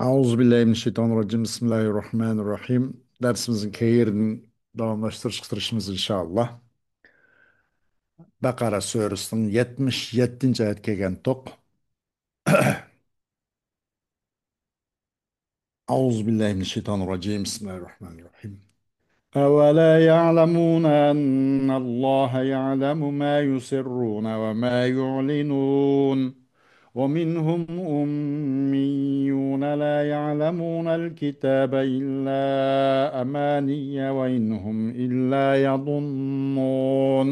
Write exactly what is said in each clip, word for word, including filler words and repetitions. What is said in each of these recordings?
أعوذ بالله من الشيطان الرجيم. بسم الله الرحمن الرحيم. دەرسىمىزنى كەينىدىن داۋاملاشتۇرۇشقا تىرىشىمىز، ئىنشائاللا. بەقەرە سۈرىسىنىڭ يەتمىش يەتتىنچى ئايەتكە كەلگەنتۇق. أعوذ بالله من الشيطان الرجيم. بسم الله الرحمن الرحيم. أولا يعلمون أن الله يعلم ما يسرون وما يعلنون. ومنهم أميون لا يعلمون الكتاب إلا أماني وإن هم إلا يظنون.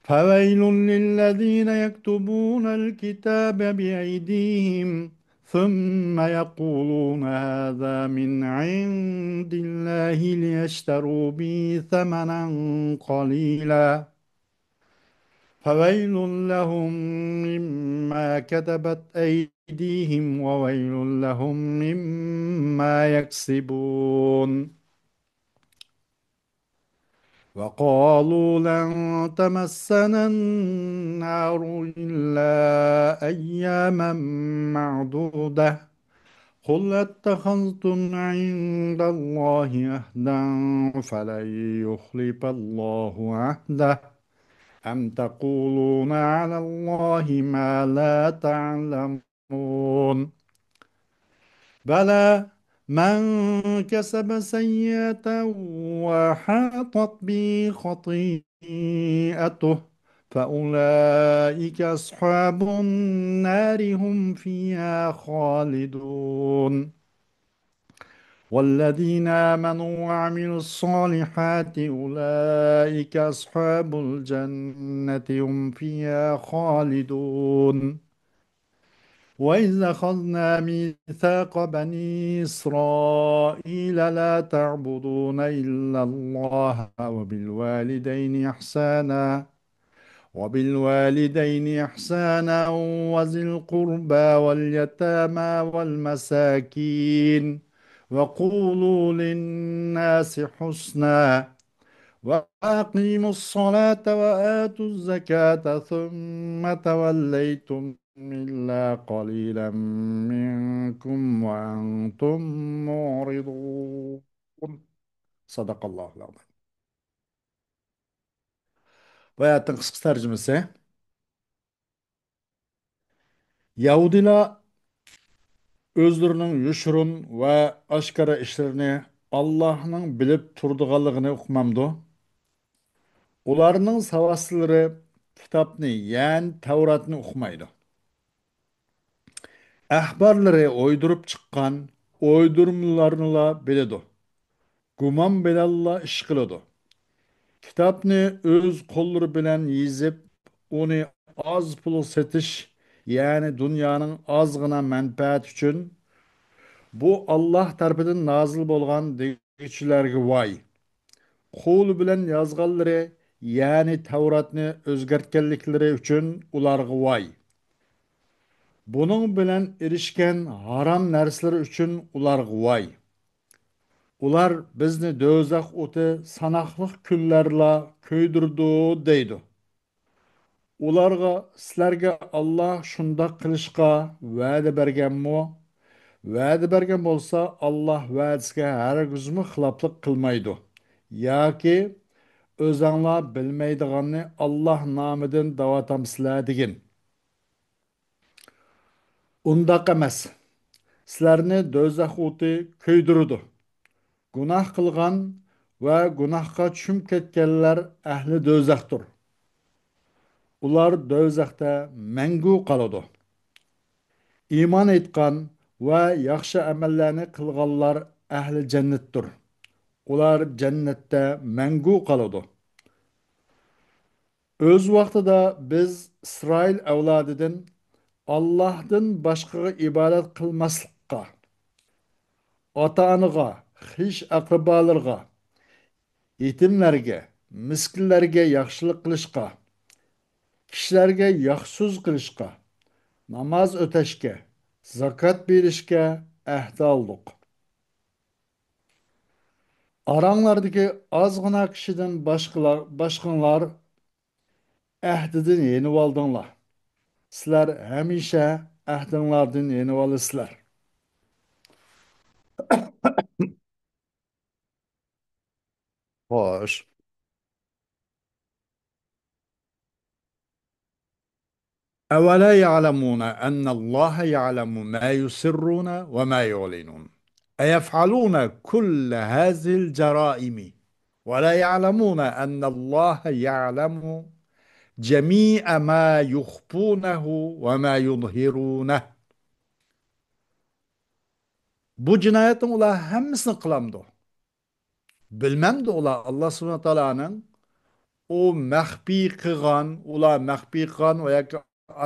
فويل للذين يكتبون الكتاب بأيديهم ثم يقولون هذا من عند الله ليشتروا به ثمنا قليلا. فويل لهم مما كتبت أيديهم وويل لهم مما يكسبون. وقالوا لن تمسنا النار إلا أياما معدودة. قل أتخذتم عند الله عهدا فلن يخلف الله عهده أم تقولون على الله ما لا تعلمون. بلى من كسب سيئة وأحاطت به خطيئته فأولئك أصحاب النار هم فيها خالدون. والذين آمنوا وعملوا الصالحات أولئك أصحاب الجنة هم فيها خالدون. وإذ أخذنا ميثاق بني إسرائيل لا تعبدون إلا الله وبالوالدين إحسانا وبالوالدين إحسانا وذي القربى واليتامى والمساكين وقولوا للناس حسنا وأقيموا الصلاة وآتوا الزكاة ثم توليتم إلا قليلا منكم وأنتم معرضون. صدق الله العظيم. بۇ ئايەتنىڭ قىسقىچە تەرجىمىسى. يەھۇدىيلار ئۆزلىرىنىڭ يوشۇرۇن ۋە ئاشكارا ئىشلىرىنى ئاللاھنىڭ بىلىپ تۇرىدىغانلىقىنى ئۇقمامدۇ؟ ئۇلارنىڭ ساۋاتسىزلىرى كىتابنى، يەنى تەۋراتنى ئۇقمايدۇ. ئەھبارلىرى ئويدۇرۇپ چىققان ئويدۇرمىلارنىلا بىلىدۇ. گۇمان بىلەنلا ئىش قىلىدۇ. كىتابنى ئۆز قوللىرى بىلەن يېزىپ، ئۇنى ئاز پۇلغا سېتىش، يەنى دۇنيانىڭ ئازغىنا مەنپەئەتى ئۈچۈن، بۇ ئاللاھ تەرىپىدىن نازىل بولغان دېگۈچىلەرگە ۋاي! قولى بىلەن يازغانلىرى، يەنى تەۋراتنى ئۆزگەرتكەنلىكلىرى ئۈچۈن ئۇلارغا ۋاي! بۇنىڭ بىلەن ئېرىشكەن ھارام نەرسىلىرى ئۈچۈن ئۇلارغا ۋاي! ئۇلار بىزنى دوزاخ ئوتى ساناقلىق كۈنلەرلا كۆيدۈرىدۇ دەيدۇ. ئۇلارغا، سىلەرگە ئاللاھ شۇنداق قىلىشقا ۋەدە بەرگەنمۇ؟ ۋەدە بەرگەن بولسا، ئاللاھ ۋەدىسىگە ھەرگىزمۇ خىلاپلىق قىلمايدۇ. ياكى ئۆزەڭلار بىلمەيدىغاننى ئاللاھ نامىدىن دەۋاتامسىلەر دېگىن. ئۇنداق ئەمەس. سىلەرنى دوزاخ ئوتى كۆيدۈرىدۇ. گۇناھ قىلغان ۋە گۇناھقا چۈشۈپ كەتكەنلەر ئەھلى دوزاختۇر. ئۇلار دوزاختا مەڭگۈ قالىدۇ. ئىمان ئېيتقان ۋە ياخشى ئەمەللەرنى قىلغانلار ئەھلى جەننەتتۇر. ئۇلار جەننەتتە مەڭگۈ قالىدۇ. ئۆز ۋاقتىدا بىز ئىسرائىل ئەۋلادىدىن ئاللاھتىن باشقىغا ئىبادەت قىلماسلىققا، ئاتا-ئانىغا، خىش-ئەقرىبالىرىغا، يېتىملەرگە، مىسكىنلەرگە ياخشىلىق قىلىشقا، كىشىلەرگە ياخشى سۆز قىلىشقا، ناماز ئۆتەشكە، زاكات بېرىشكە ئەھدە ئالدۇق. ئاراڭلاردىكى ئازغىنا كىشىدىن باشقىلار، باشقىڭلار ئەھدىدىن يېنىۋالدىڭلار. سىلەر ھەمىشە ئەھدىڭلاردىن يېنىۋالىسىلەر. خوش. أولا يعلمون أن الله يعلم ما يسرون وما يعلنون. أيفعلون كل هذه الجرائم ولا يعلمون أن الله يعلم جميع ما يخفونه وما يظهرونه. بۇ جىنايەتنىڭ ئۇلار ھەممىسىنى قىلامدۇ؟ بىلمەمدۇ ئۇلار ئاللا سۇبھانەھۇ ۋە تائالانىڭ ئۇ مەخپىي قىلغان، ئۇلار مەخپىي قىلغان ۋە ياكى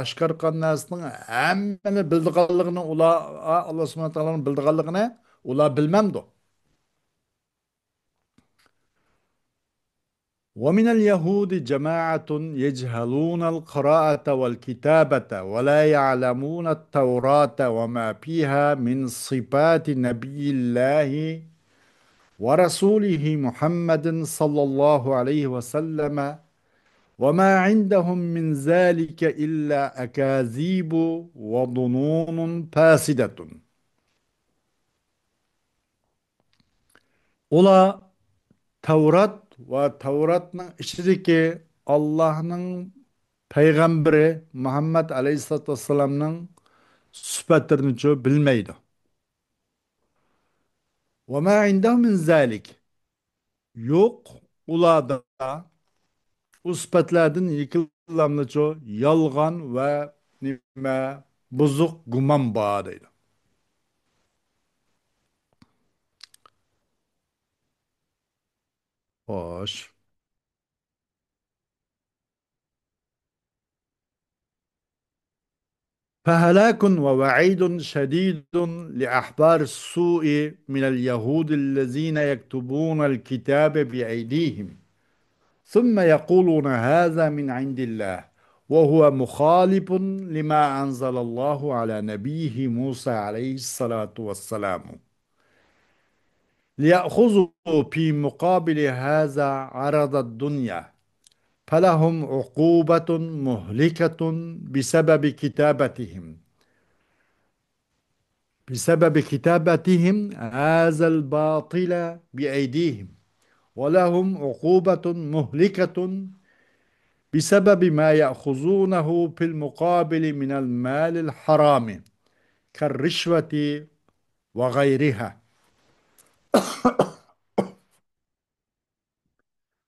ئاشكارا قىلغان نەرسىنىڭ ھەممىنى بىلىدىغانلىقىنى ئۇلار، ئاللا سۇبھانەھۇ ۋە تائالانىڭ بىلىدىغانلىقىنى ئۇلار بىلمەمدۇ؟ ومن اليهود جماعة يجهلون القراءة والكتابة ولا يعلمون التوراة وما فيها من صفات نبي الله ورسوله محمد صلى الله عليه وسلم وما عندهم من ذلك إلا أكاذيب وظنون فاسدة. ئۇلار تەۋرات ۋە تەۋراتنىڭ ئىچىدىكى ئاللاھنىڭ پەيغەمبىرى مۇھەممەد ئەلەيھىسسالاتۇ ۋەسسالامنىڭ سۈپەتلىرىنىچۇ بىلمەيدۇ. وما عندهم من ذلك، يوق ئۇلاردا ئۇ سۈپەتلەردىن يېقىنلاملىچۇ يالغان ۋە نېمە، بۇزۇق گۇمان بار دەيدۇ. خوش. فهلاك ووعيد شديد لأحبار السوء من اليهود الذين يكتبون الكتاب بأيديهم ثم يقولون هذا من عند الله وهو مخالف لما أنزل الله على نبيه موسى عليه الصلاة والسلام. ليأخذوا في مقابل هذا عرض الدنيا، فلهم عقوبة مهلكة بسبب كتابتهم، بسبب كتابتهم هذا الباطل بأيديهم، ولهم عقوبة مهلكة بسبب ما يأخذونه في المقابل من المال الحرام كالرشوة وغيرها.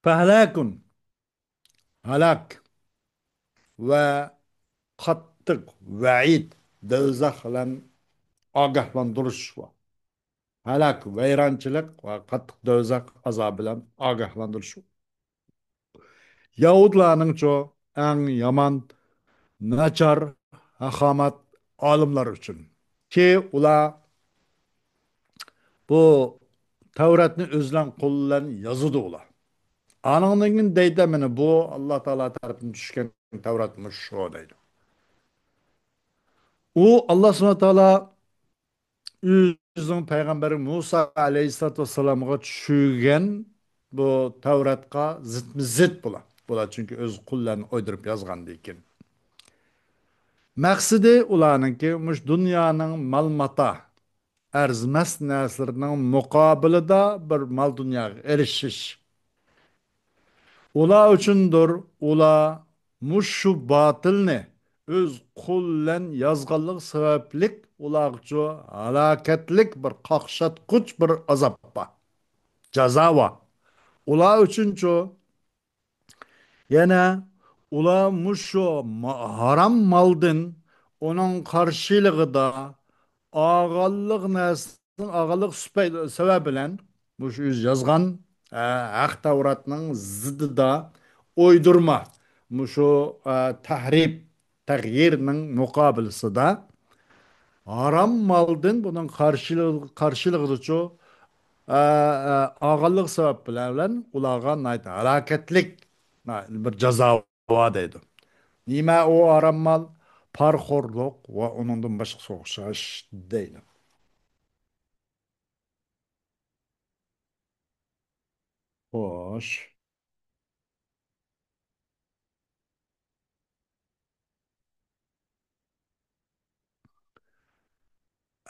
فهلاك، ھالاك ۋە قاتتىق ۋەئىد، دوزاخ بىلەن ئاگاھلاندۇرۇش بار. ھالاك، ۋەيرانچىلىق ۋە قاتتىق دوزاخ ئازابى بىلەن ئاگاھلاندۇرۇش بار. يەھۇدىيلارنىڭچۇ ئەڭ يامان، ناچار، ھاقامەت ئالىملار ئۈچۈن. كى، ئۇلار بۇ تەۋراتنى ئۆزلەن قولى بىلەن يازىدۇ ئۇلار. ئانىڭدىن كېيىن دەيدۇ، مانا بۇ ئاللا تائالا تەرىپىدىن چۈشكەن تەۋرات مۇشۇ دەيدۇ. ئۇ ئاللا سۇبھانەھۇ ۋە تائالا ئۆزىنىڭ پەيغەمبىرى مۇسا ئەلەيھىسسالاتۇ ۋەسسالامغا چۈشۈرگەن بۇ تەۋراتقا زىتمۇ زىت بۇلار. بۇلار چۈنكى ئۆز قوللىرىنى ئويدۇرۇپ يازغاندىكىن. مەقسىتى ئۇلارنىڭكى مۇشۇ دۇنيانىڭ مال-ماتا، ئەرزىمەس نەرسىلىرىنىڭ مۇقابىلىدا بىر مال-دۇنياغا ئېرىشىش. ئۇلار ئۈچۈندۇر، ئۇلار مۇشۇ باتىلنى ئۆز قولى بىلەن يازغانلىقى سەۋەبلىك ئۇلارغىچۇ ھالاكەتلىك بىر قاقشاتقۇچ بىر ئازاب بار. جازا بار. ئۇلار ئۈچۈنچۇ يەنە ئۇلار مۇشۇ ما-، ھارام مالدىن ئۇنىڭ قارشىلىقىدا ئالغانلىق نەرسىنىڭ ئالغانلىق سۈپەي-، سەۋەبى بىلەن مۇشۇ ئۆزى يازغان، ئە، ھەق تەۋراتنىڭ زىدىدا ئويدۇرما، مۇشۇ، ئە، تەھرىپ، تەغيىرنىڭ مۇقابىلىسىدا ھارام مالدىن بۇنىڭ قارشىلىقى، قارشىلىقىدىچۇ، ئە، ئە، ئالغانلىق سەۋەب بىلەن ئۇلارغا ناھايىتى ھالاكەتلىك بىر جازا بار دەيدۇ. نېمە ئۇ ھارام مال؟ پارىخورلۇق ۋە ئۇنىڭدىن باشقىسىغا ئوخشاش دەيدۇ. خوش.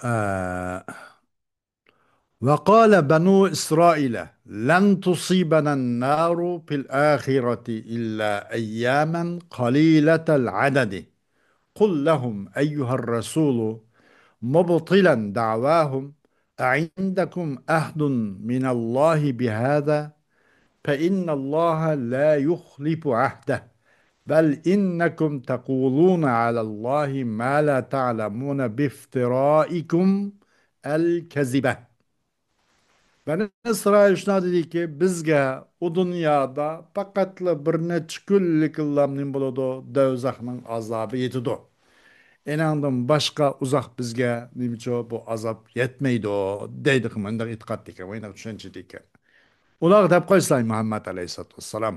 ئە، وقال بنو إسرائيل لن تصيبنا النار في الآخرة إلا أياما قليلة العدد. قل لهم أيها الرسول مبطلا دعواهم أعندكم عهد من الله بهذا؟ فإن الله لا يخلف عهده، بل إنكم تقولون على الله ما لا تعلمون بافترائكم الكذبة. بەنى ئىسرائىل شۇنداق دېدىكى، بىزگە ئۇ دۇنيادا پەقەتلا بىر نەچچە كۈنلۈكلا نېمە بولىدۇ؟ دوزاخنىڭ ئازابى يېتىدۇ. ئېنىڭدىن باشقا ئۇزاق بىزگە نېمىچۇ بۇ ئازاب يەتمەيدۇ، دەيدىكەن، مۇنداق ئېتىقاد دېگەن، مۇنداق چۈشەنچە دېگەن. ئۇلارغا دەپ قويسىلا، مۇھەممەد ئەلەيھىسسالاتۇ ۋەسسالام،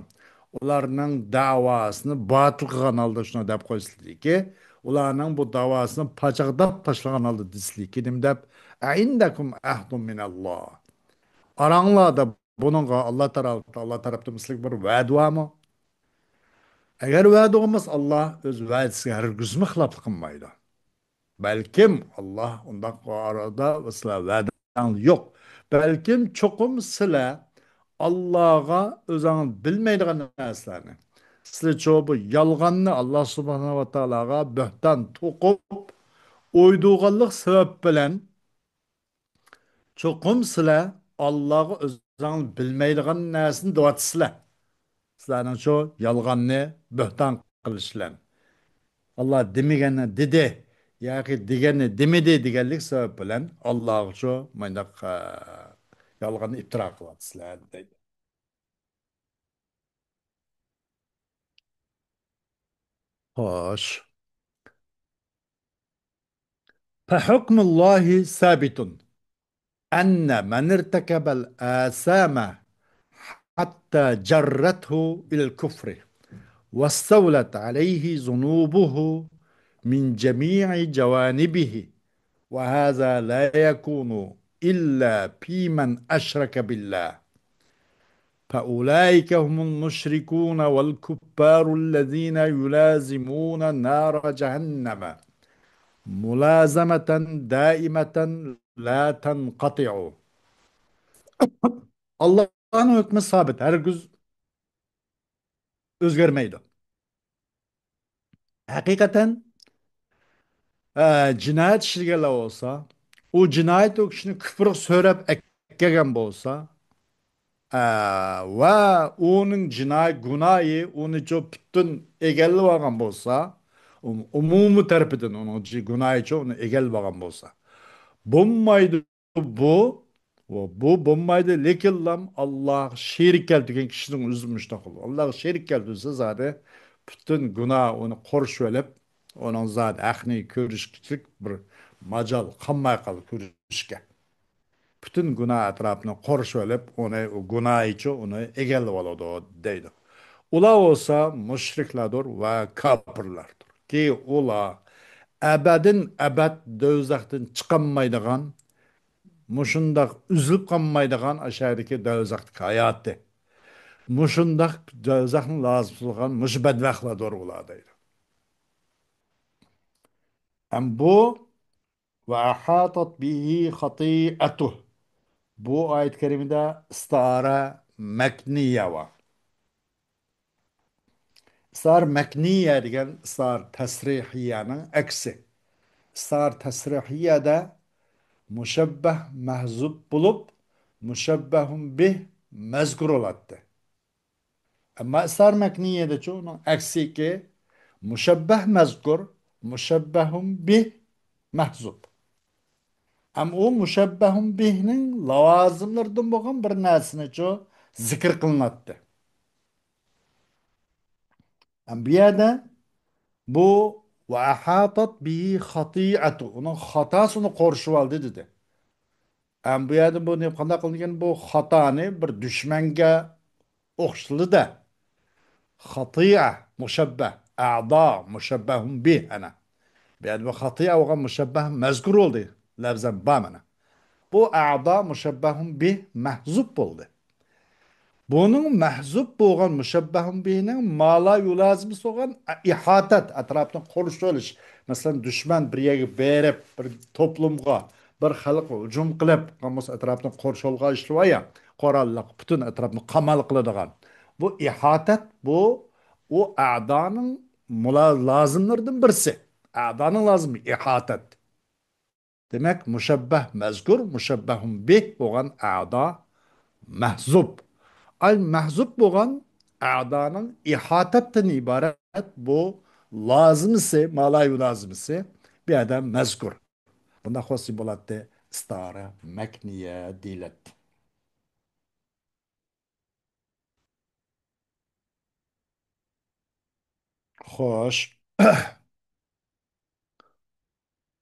ئۇلارنىڭ دەۋاسىنى باتىل قىلغان ھالدا شۇنداق دەپ قويسىلىكى، ئۇلارنىڭ بۇ دەۋاسىنى پاچاقداپ تاشلىغان ھالدا دېسىلىكى، نېمە دەپ، ئەئىندەكۇم ئەھدۇم مىنەللا. ئاراڭلاردا بۇنىڭغا ئاللا تەرەپ-، ئاللا تەرەپتىن سىلىگە بىر ۋەدە بارمۇ؟ ئەگەر ۋەدە بولمىسا، ئاللا ئۆز ۋەدىسىگە ھەرگىزمۇ خىلاپلىق قىلمايدۇ. بەلكىم ئاللا ئۇنداق ئارىدا سىلەر ۋەدەڭ يوق. بەلكىم چوقۇم سىلەر ئاللاغا ئۆزەڭ بىلمەيدىغان نەرسىلەرنى، سىلەرچۇ بۇ يالغاننى ئاللا سۇبھانەھۇ ۋە تائالاغا بۆھتان توقۇپ، ئويدۇرغانلىق سەۋەب بىلەن چوقۇم سىلەر ئاللاغا ئۆزەڭ بىلمەيدىغان نەرسىنى دەۋاتىسىلەر. سىلەرنىڭچۇ يالغاننى بۆھتان قىلىش بىلەن، ئاللا دېمىگەننى دېدى ياكى دېگەننى دېمىدى دېگەنلىك سەۋەب بىلەن ئاللاغىچۇ مۇنداق، ئە، يالغاننى ئىپتىرا قىلىۋاتىسىلەر، دەيدۇ. خوش. فحكم الله ثابت، أن من ارتكب الآثام حتى جرته إلى الكفر واستولت عليه ذنوبه من جميع جوانبه، وهذا لا يكون إلا فيمن أشرك بالله، فأولئك هم المشركون والكفار الذين يلازمون نار جهنم ملازمة دائمة لا تنقطع. ئاللاھنىڭ ھۆكمى سابىت، ھەرگىز ئۆزگەرمەيدۇ. ھەقىقەتەن، ئە، جىنايەت ئىشلىگەنلەر بولسا، ئۇ جىنايەت ئۇ كىشىنى كۇپرغا سۆرەپ ئەكەلگەن بولسا، ئە، ۋە ئۇنىڭ جىنايى گۇناھى ئۇنىچۇ پۈتۈن ئىگىلىۋالغان بولسا، ئۇم-، ئومۇمىي تەرىپىدىن ئۇنىڭ جى-، گۇناھىچۇ ئۇنى ئىگىلىۋالغان بولسا، بولمايدۇ. بۇ، بۇ، بۇ بولمايدۇ، لېكىنلام ئاللاغا شېرىك كەلتۈرگەن كىشىنىڭ ئۆزى مۇشۇنداق بولىدۇ. ئاللاغا شېرىك كەلتۈرسە زادى پۈتۈن گۇناھ ئۇنى قورشىۋېلىپ، ئۇنىڭ زادى ھەقنى كۆرۈشكۈچىلىك بىر ماجال قالماي قالىدۇ كۆرۈشكە. پۈتۈن گۇناھ ئەتراپىنى قورشىۋېلىپ، ئۇنى، ئۇ گۇناھىچۇ ئۇنى ئىگىلىۋالىدۇ، دەيدۇ. ئۇلار بولسا مۇشرىكلاردۇر ۋە كاپىرلاردۇر. كى ئۇلار ئەبەدىن ئەبەد دوزاختىن چىقالمايدىغان، مۇشۇنداق ئۈزۈلۈپ قالمايدىغان ئاشۇ يەردىكى دوزاختىكى ھاياتى. مۇشۇنداق دوزاخنى لازىم تۇتىدىغان مۇشۇ بەدبەختلەردۇر ئۇلار، دەيدۇ. ئەم بۇ، وأحاطت به خطيئته. بۇ ئايەت كەرىمىدە ئىستىئارە مەكنىيە بار. ئىستار مەكنىيە دېگەن ئىستار تەسرىھىيەنىڭ ئەكسى. ئىستار تەسرىھىيەدە مۇشەببەھ مەھزۇپ بولۇپ، مۇشەببەھۇن بىھ مەزكۇر بولاتتى. ئەمما ئىستار مەكنىيەدىچۇ ئۇنىڭ ئەكسىكى، مۇشەببەھ مەزكۇر، مۇشەببەھۇن بىھ مەھزۇپ. ئەم ئۇ مۇشەببەھۇن بىھنىڭ لاۋازىملىرىدىن بولغان بىر نەرسىنىچۇ زىكىر قىلىناتتى. ئەم بۇ يەردە بۇ، وأحاطت به خطيئته، ئۇنىڭ خاتاسى ئۇنى قورشىۋالدى دېدى. ئەم بۇ يەردە بۇ نېمە، قانداق قىلىنغان؟ بۇ خاتانى بىر دۈشمەنگە ئوخشىتىلدى-دە. خاتىئە مۇشەببەھ، ئەدا مۇشەببەھۇن بىھ ئەنە. بۇ يەردە بۇ خاتىئە بولغان مۇشەببەھ مەزكۇر بولدى. لەفزەن بار مانا. بۇ ئەدا مۇشەببەھۇن بىھ مەھزۇپ بولدى. بۇنىڭ مەھزۇپ بولغان مۇشەببەھۇن بىھنىڭ ما لا يۇلازىمۇ بولغان ئىھاتەت، ئەتراپنى قورشىۋېلىش. مەسىلەن، دۈشمەن بىر يەرگە بېرىپ، بىر توپلۇمغا، بىر خەلق ھۇجۇم قىلىپ، قامۇس ئەتراپنى قورشالغا ئىشلىۋايا، قوراللىق پۈتۈن ئەتراپنى قامال قىلىدىغان. بۇ ئىھاتەت، بۇ ئۇ ئەدانىڭ مۇلا-، لازىملىرىدىن بىرسى. ئەدانىڭ لازىمى ئىھاتەت. دېمەك، مۇشەببەھ مەزكۇر، مۇشەببەھۇن بىھ بولغان ئەدا مەھزۇب. ئاي مەھزۇب بولغان ئەدانىڭ ئىھاتەتتىن ئىبارەت بۇ لازىمىسى، مالايۇ لازىمىسى بۇ يەردە مەزكۇر. بۇنداق بولسا بولاتتى، ئىستارە مەكنىيە دېيىلەتتى. خوش.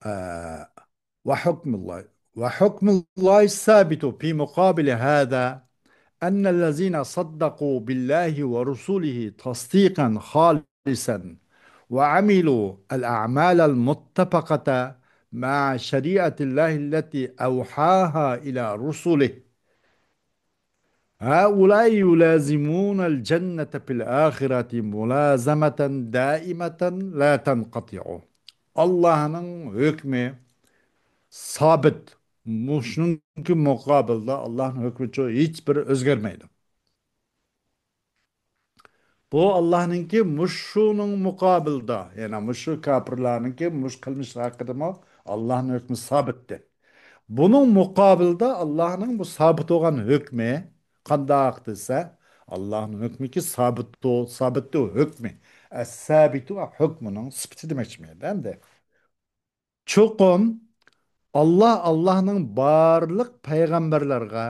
آه، وحكم الله، وحكم الله الثابت في مقابل هذا أن الذين صدقوا بالله ورسله تصديقا خالصا وعملوا الأعمال المتفقة مع شريعة الله التي أوحاها إلى رسله هؤلاء يلازمون الجنة في الآخرة ملازمة دائمة لا تنقطع. ئاللاھنىڭ ھۆكمى سابىت. مۇشۇنىڭكى مۇقابىلىدا ئاللاھنىڭ ھۆكمى چو-، ھېچبىر ئۆزگەرمەيدۇ. بۇ ئاللاھنىڭكى مۇشۇنىڭ مۇقابىلىدا، يەنى مۇشۇ كاپىرلارنىڭكى مۇشۇ قىلمىشى ھەققىدىمۇ ئاللاھنىڭ ھۆكمى سابىتتى. بۇنىڭ مۇقابىلىدا ئاللاھنىڭ بۇ سابىت بولغان ھۆكمى قانداق دېسە، ئاللاھنىڭ ھۆكمىكى سابىتتۇ، سابىتتۇ ھۆكمى. ئەس-سابىتۇ ھۆكمىنىڭ سۈپىتى دېمەكچىمەن ئەمدى. چوقۇم ئاللا، ئاللاھنىڭ بارلىق پەيغەمبەرلەرگە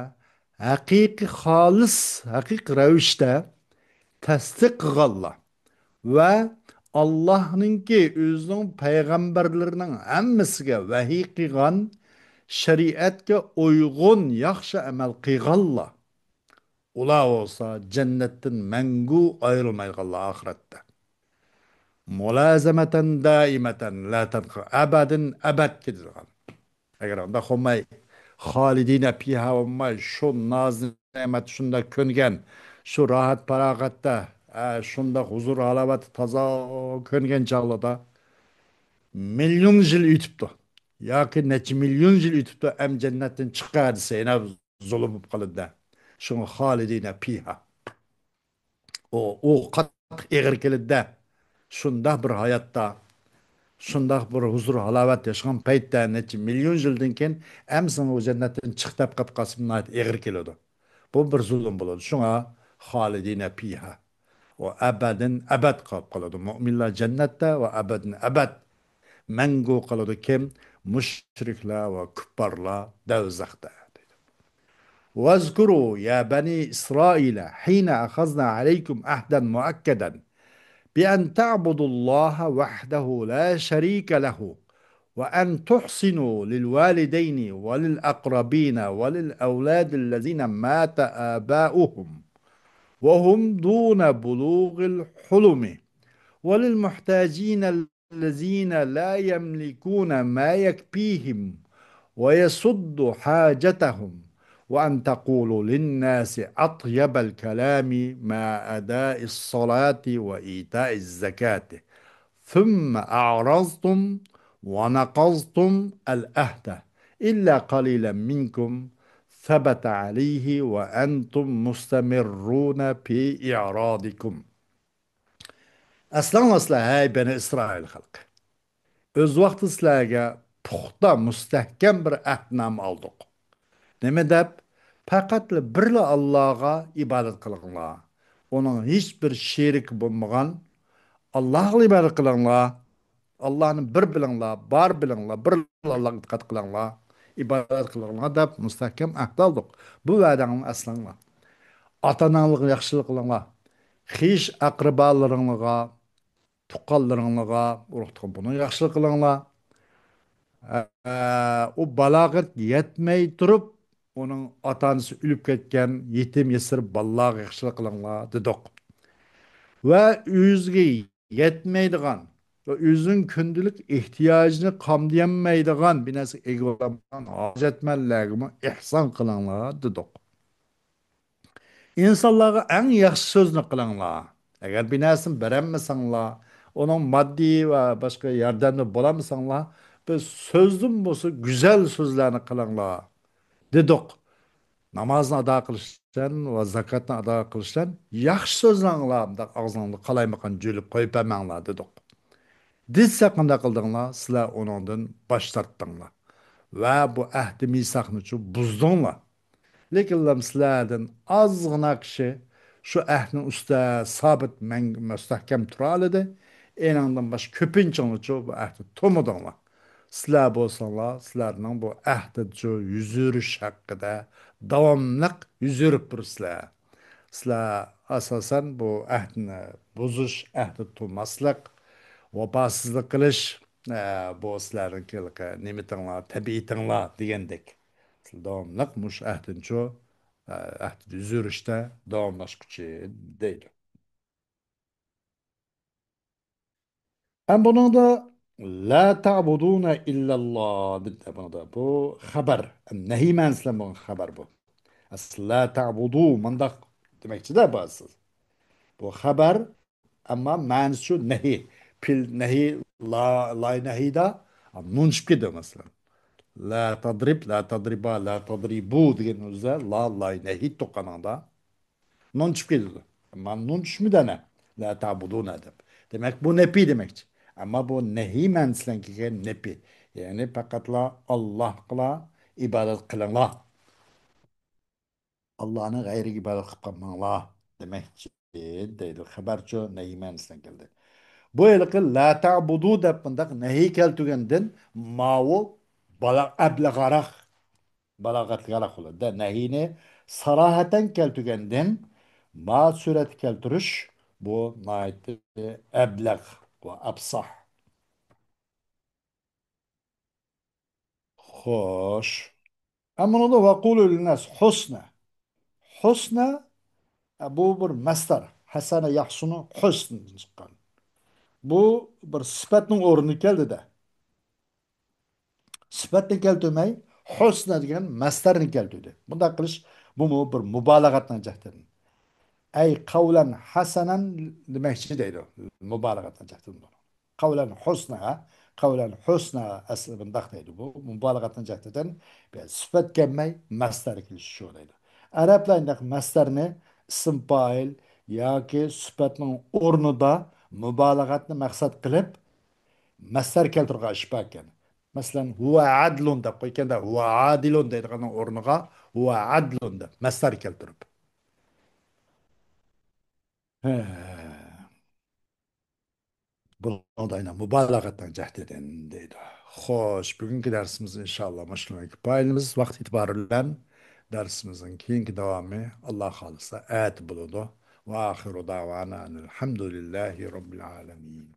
ھەقىقىي، خالىس، ھەقىقىي رەۋىشتە تەستىق قىلغانلار ۋە ئاللاھنىڭكى ئۆزىنىڭ پەيغەمبەرلىرىنىڭ ھەممىسىگە ۋەھىي قىلغان شەرىئەتكە ئۇيغۇن ياخشى ئەمەل قىلغانلار، ئۇلار بولسا جەننەتتىن مەڭگۈ ئايرىلمايدىغانلار ئاخىرەتتە. مۇلازىمەتەن دائىمەتەن لا تەنقى، ئەبەدىن ئەبەد كېتىدىغان. ئەگەر ئۇنداق بولماي، خالىدىنە پىھا بولماي، شۇ ناز نېمەت شۇنداق كۆنگەن، شۇ راھەت پاراغەتتە، ئە، شۇنداق ھۇزۇر ھالاۋەتتە تازا كۆنگەن چاغلىدا مىليون يىل ئۆتۈپتۇ. ياكى نەچچە مىليون يىل ئۆتۈپتۇ، ئەم جەننەتتىن چىققا دېسە، يەنە زۇلۇم بولۇپ قالىدۇ. شۇڭا خالىدىنە پىھا. ئۇ، ئۇ قاتتىق ئېغىر كېلىدۇ-دە. شۇنداق بىر ھاياتتا، شۇنداق بىر ھۇزۇر ھالاۋەت ياشىغان پەيتتە، نەچچە مىليون يىلدىن كېيىن، ئەمسىڭ ئۇ جەننەتتىن چىق دەپ قاپ قالسىمۇ ناھايىتى ئېغىر كېلىدۇ. بۇ بىر زۇلۇم بولىدۇ. شۇڭا خالىدىنە پىھا. ئۇ ئەبەدىن ئەبەد قاپ قالىدۇ. مۆمىنلەر جەننەتتە ۋە ئەبەدىن ئەبەد مەڭگۈ قالىدۇ. كىم؟ مۇشرىكلار ۋە كۇپپارلار دەۋزەختە. واذكروا يا بني إسرائيل حين أخذنا عليكم عهدا مؤكدا بأن تعبدوا الله وحده لا شريك له وأن تحسنوا للوالدين وللأقربين وللأولاد الذين مات آباؤهم وهم دون بلوغ الحلم وللمحتاجين الذين لا يملكون ما يكفيهم ويسد حاجتهم وأن تقولوا للناس أطيب الكلام مع أداء الصلاة وإيتاء الزكاة ثم أعرضتم ونقضتم العهد إلا قليلا منكم ثبت عليه وأنتم مستمرون في إعراضكم. ئەسلەڭلار سىلەر، ھەي بەنى ئىسرائىل خەلقى! ئۆز ۋاقتىدا سىلەرگە پۇختا، مۇستەھكەم بىر ئەھدنامە ئالدۇق. نېمە دەپ؟ پەقەتلا بىرلا ئاللاغا ئىبادەت قىلىڭلار. ئۇنىڭ ھېچ بىر شېرىكى بولمىغان ئاللاغا ئىبادەت قىلىڭلار. ئاللانى بىر بىلىڭلار، بار بىلىڭلار، بىرلا ئاللاغا ئېتىقاد قىلىڭلار، ئىبادەت قىلىڭلار دەپ مۇستەھكەم ئەھد ئالدۇق. بۇ ۋەدەڭلارنى ئەسلەڭلار. ئاتا-ئاناڭلارغا ياخشىلىق قىلىڭلار. خىش ئەقرىبالىرىڭلارغا، تۇغقانلىرىڭلارغا، ئۇرۇق-تۇغقان بۇنىڭ ياخشىلىق قىلىڭلار. ئە، ئۇ بالاغا يەتمەي تۇرۇپ، ئۇنىڭ ئاتا-ئانىسى ئۆلۈپ كەتكەن يېتىم يېسىر بالىلارغا ياخشىلىق قىلىڭلار، دېدۇق. ۋە ئۆزىگە يەتمەيدىغان ۋە ئۆزىنىڭ كۈندىلىك ئېھتىياجىنى قامدىيالمايدىغان، بىر نەرسىگە ئىگە بولالمىغان ھاجەتمەنلەرگىمۇ ئېھسان قىلىڭلار، دېدۇق. ئىنسانلارغا ئەڭ ياخشى سۆزنى قىلىڭلار. ئەگەر بىر نەرسىنى بېرەلمىسەڭلار، ئۇنىڭ ماددىي ۋە باشقا ياردەمدە بولالمىساڭلار، بىز سۆزدىن بولسا گۈزەل سۆزلەرنى قىلىڭلار دېدۇق. نامازنى ئادا قىلىشتىن ۋە زاكاتنى ئادا قىلىشتىن ياخشى سۆزلەڭلار، مۇنداق ئاغزىڭلارنى قالايمىقان جۆلۈپ قويۇپ بەرمەڭلار دېدۇق. دېسە قانداق قىلدىڭلار؟ سىلەر ئۇنىڭدىن باش تارتتىڭلار ۋە بۇ ئەھدى مىساقنىچۇ بۇزدۇڭلار. لېكىنلا سىلەردىن ئازغىنا كىشى شۇ ئەھدىنىڭ ئۈستىدە سابىت مەڭ-، مۇستەھكەم تۇرالىدى. ئېنىڭدىن باشقا كۆپىنچىڭلارچۇ بۇ ئەھدى تۇرمىدىڭلار. سىلەر بولساڭلار، سىلەرنىڭ بۇ ئەھدىچۇ يۈز يۈرۈش ھەققىدە داۋاملىق يۈز يۈرۈپ تۇرىسىلەر. سىلەر ئاساسەن بۇ ئەھدىنى بۇزۇش، ئەھدى تۇرماسلىق، ۋاپاسىزلىق قىلىش، ئە، بۇ سىلەرنىڭكى نېمىتىڭلار، تەبىئىتىڭلار دېگەندەك. سىلەر داۋاملىق مۇشۇ ئەھدىنچۇ، ئە، ئەھدىدە يۈز يۈرۈشتە داۋاملاشقۇچى دەيدۇ. ھەم بۇنىڭدا لا تەبۇدۇنە ئىللەللا دېدى بۇنىڭدا. بۇ خەبەر، نەھىي مەنىسى بىلەن بولغان خەبەر بۇ. ئەسلى لا تەبۇدۇ مۇنداق دېمەكچىدە بۇ ئەسلى. بۇ خەبەر، ئەمما مەنىسى شۇ نەھىي. پىل نەھىي، لا، لاي نەھىيدا نۇن چۈشۈپ كېتىدۇ مەسىلەن. لا تەدرىب، لا تەدرىبا، لا تەدرىبۇ دېگەن ئۆزىدە لا، لاي نەھىي توققانىڭدا نۇن چۈشۈپ كېتىدۇ. ئەمما نۇن چۈشمىدى ئەنە. لا تەبۇدۇنە دەپ. دېمەك، بۇ نەپىي دېمەكچى. ئەمما بۇ نەھىي مەنىسى بىلەن كەلگەن نەپىي. يەنى پەقەتلا ئاللاھقىلا ئىبادەت قىلىڭلار. ئاللانىڭ غەيرىگە ئىبادەت قىلىپ قالماڭلار دېمەكچى دەيدۇ. خەبەرچۇ نەھىي مەنىسى بىلەن كەلدى. بۇ ھېلىقى لا تەبۇدۇ دەپ مۇنداق نەھىي كەلتۈرگەندىن ماۋۇ بالا-، ئەبلەغراق بالاغەتلىكرەك بولىدۇ. نەھىينى ساراھەتەن كەلتۈرگەندىن ما سۈرەتتە كەلتۈرۈش، بۇ ناھايىتى ئەبلەغ ۋە ئەپساھ. خوش. ئەمما ئۇنىڭدا ۋەقۇلۇ لىنناس ھۇسنا. ھۇسنا، ئە، بۇ بىر مەسدەر. ھەسەنە يەھسۇنۇ ھۇسن چىققان. بۇ بىر سۈپەتنىڭ ئورنىدا كەلدى-دە. سۈپەتنى كەلتۈرمەي، ھۇسنە دېگەن مەسدەرنى كەلتۈردى. بۇنداق قىلىش، بۇمۇ بىر مۇبالىغەتنىڭ جەھىتىدىن. ئەي قەۋلەن ھەسەنەن دېمەكچى دەيدۇ. مۇبالىغەتنىڭ جەھىتىدىن. قەۋلەن ھۇسنە، قەۋلەن ھۇسنە ئەسلى بۇنداق دەيدۇ. بۇ مۇبالىغەتنىڭ جەھىتىدىن بىر سۈپەت كەلمەي، مەسدەر كېلىشى شۇ دەيدۇ. ئەرەبلەر ئەنداق مەسدەرنى ئىسىم پائىل ياكى سۈپەتنىڭ ئورنىدا مۇبالىغەتنى مەقسەت قىلىپ، مەسدەر كەلتۈرگەن ئىش باركەن. مەسىلەن، ھۇۋە ئەدلۇن دەپ قويغاندا، ھۇۋە ئادىلۇن دەيدىغاننىڭ ئورنىغا ھۇۋە ئەدلۇن دەپ مەسدەر كەلتۈرۈپ. ھە. بۇنىڭدا يەنە مۇبالىغەتنىڭ جەھىتىدىن دەيدۇ. خوش، بۈگۈنكى دەرسىمىز ئىنشاللا مۇشۇنىڭغا كۇپايىلىمىز. ۋاقىت ئېتىبارى بىلەن دەرسىمىزنىڭ كېيىنكى داۋامى، ئاللا خالىسا، ئەتە بولىدۇ. ۋە ئاخىرۇ دەۋانا ئەنىل ھەمدۇلىللاھى رەببىل ئالەمىن.